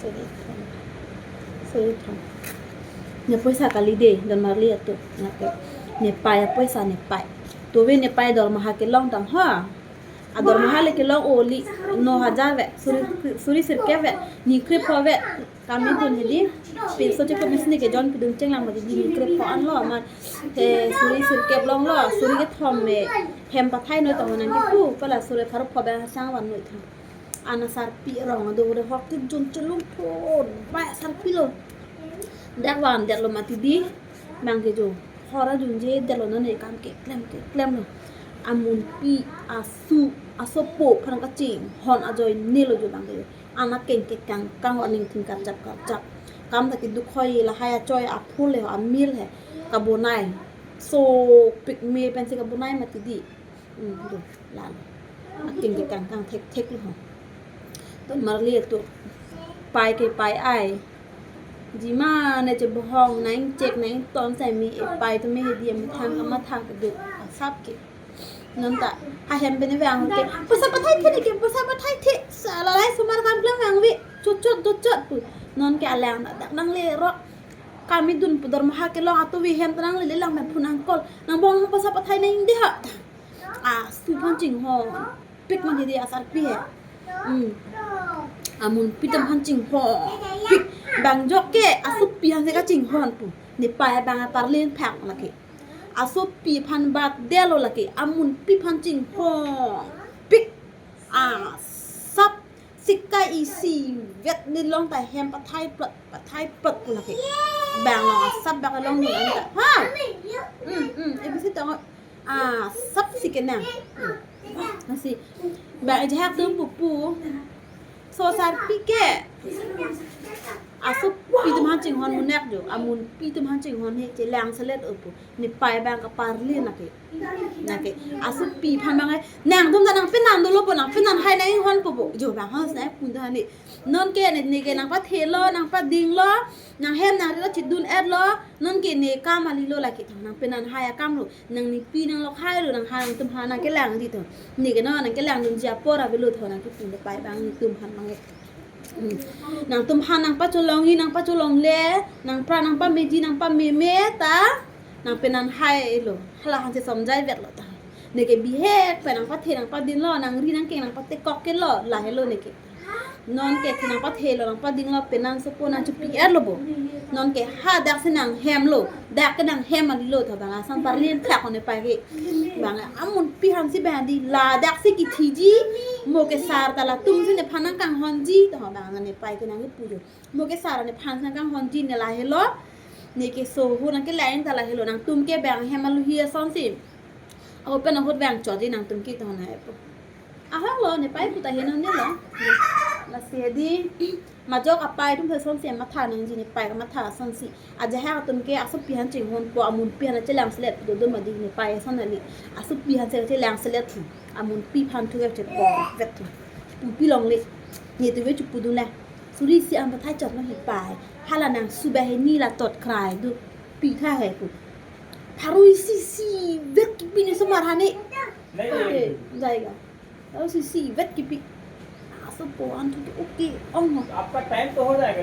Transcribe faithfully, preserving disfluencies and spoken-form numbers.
Suri thom. Suri thom. Ne poisa kali de, don marli atum. Nake. Ne pai apoisa ne pai. Tuve ne pai dormaha kelong tang ha. A dormaha le kelong oli no hajar ve. Suri, suri sirkep ve. Ni krepho ve. Kami dun hedi. Pinso cukup mesni ke jon pidun chenglang mati di ni krepho anlo man. He suri sirkep longlo. Suri kethom me. Hem pathai noi tong nang kipu. Pala suri pharo pho be sang van noi thang. An asarpi rong do re hok ke jun chelum thon. Ba asarpi lo. Dak van dak lo mati di. Bang ke jo. Hora junje dak lo nane kam keklem keklem lo. Amunpi asu asopo phan kachinghon ajoine lo jo bang ke. An akeng kekang kang aning thing karjap karjap. Kam ta keduk hoi lahai achoi aphul he amil he. Kabonai. Sopik me pensi kabonai mati di. Hmm, do, lalo. Akeng kekang kang thekthek lo ho. Don marli atum. Pai ke pai ai. Jima ne chebohong nang chek nang ton sai mi e pai atum me hedi methang kamathang kedo. Asap ke. Non ta. Ha hem bene vang ke. Poisa pathai the ne ke, poisa pathai the. Sala lai sumar kam klang vang vi. Chot chot chot chot pu. Non ke alang dak nang le ro. Kami dun pu dormaha kelong atuvi hem ta nang le le lang me phun angkol. Nang bong poisa pathai nang de ha. Asu phan chinghon. Pik man hedi asarpi he. Hmm. Amunpi atum phan chinghon. Pik. Bang jok ke asopi phan si kachinghon pu. Ne pai bang aparlin phak lake. Asopi phan bat delo lake. Amunpi phan chinghon. Pik. Asap. Sika isi vet ne long ta hem pathai plot pathai plot pu lake. Bang long asap bak long ni anta. Ha. Hmm, hmm. Ibu si tong. Asap si kenang. Nasi. Ba ajak tum pupu. So sarpi ke. Asopi atum phan chinghon munek jo. Amunpi atum phan chinghon he chelang selet opo. Ne pai bang kaparli nake. Nake. Asopi phan bang nang tum ta nang penan dolo po nang penan hai nang hon po po. Jo bang hon sna pun ta ni. Non ke ne ne ke nang pathe lo, nang pading lo, nang hem nang ri lo chidun et lo, non ke ne kam ali lo lake thang nang penan hai akam lo, nang nepi nang lokhai lo, nang ha nang tum ha nang kelang di tho. Ne ke no nang kelang dun ji apor avelo tho nang kipun de pai bang ne tum han bang e. Hmm. Nang tum han nang pacholong i nang pacholong le, nang pra nang pameji nang pameme ta, nang penan hai lo, hala hanse somjai vet lo ta. Ne ke bihek pen nang pathe nang padin lo, nang ri nang keng nang patekok ke lo, lahelo ne ke. Non ke the nang pathe lo nang pading lo penan sopo nang chupi er lo bo. Non ke ha dak si nang hem lo, dak ke nang hem ali lo tho bang asan parlin thak ne pai ke. Bang amunpi phan si bang di ladak si kithiji mo ke sar ta latum si ne phan nang kanghon ji tho bang ne pai ke nang pu jo. Mo ke sar ne phan nang kanghon ji ne lahelo. Ne ke so ho nang ke lain ta lahelo nang tum ke bang hem aluhi ason si. Ako pen ahut bang chot di nang tum ke tho na epo. Ahok lo ne pai puta heno ne lo. Lasi di majok apai atum ason si matha nang ji ne pai matha ason si. Ajahak atum ke asopi phan chinghon po amunpi phan chelang selet do do mati ne pai ason ali. Asopi phan se chelang selet thu. Amunpi phan thu ke chepo vet thu. Pupi longle. Ne tu ve chupu dun le. Suri si an pathai chot lo he pai. Hala nang suba he ni la tot krai do. Pi tha he pu. Pharo isi si vet kipi ne sumar hane. Nahi. Eh, jayega. Pharo isi si vet kipi. Asopo an thu to okay. Ong ho. आपका टाइम तो हो जाएगा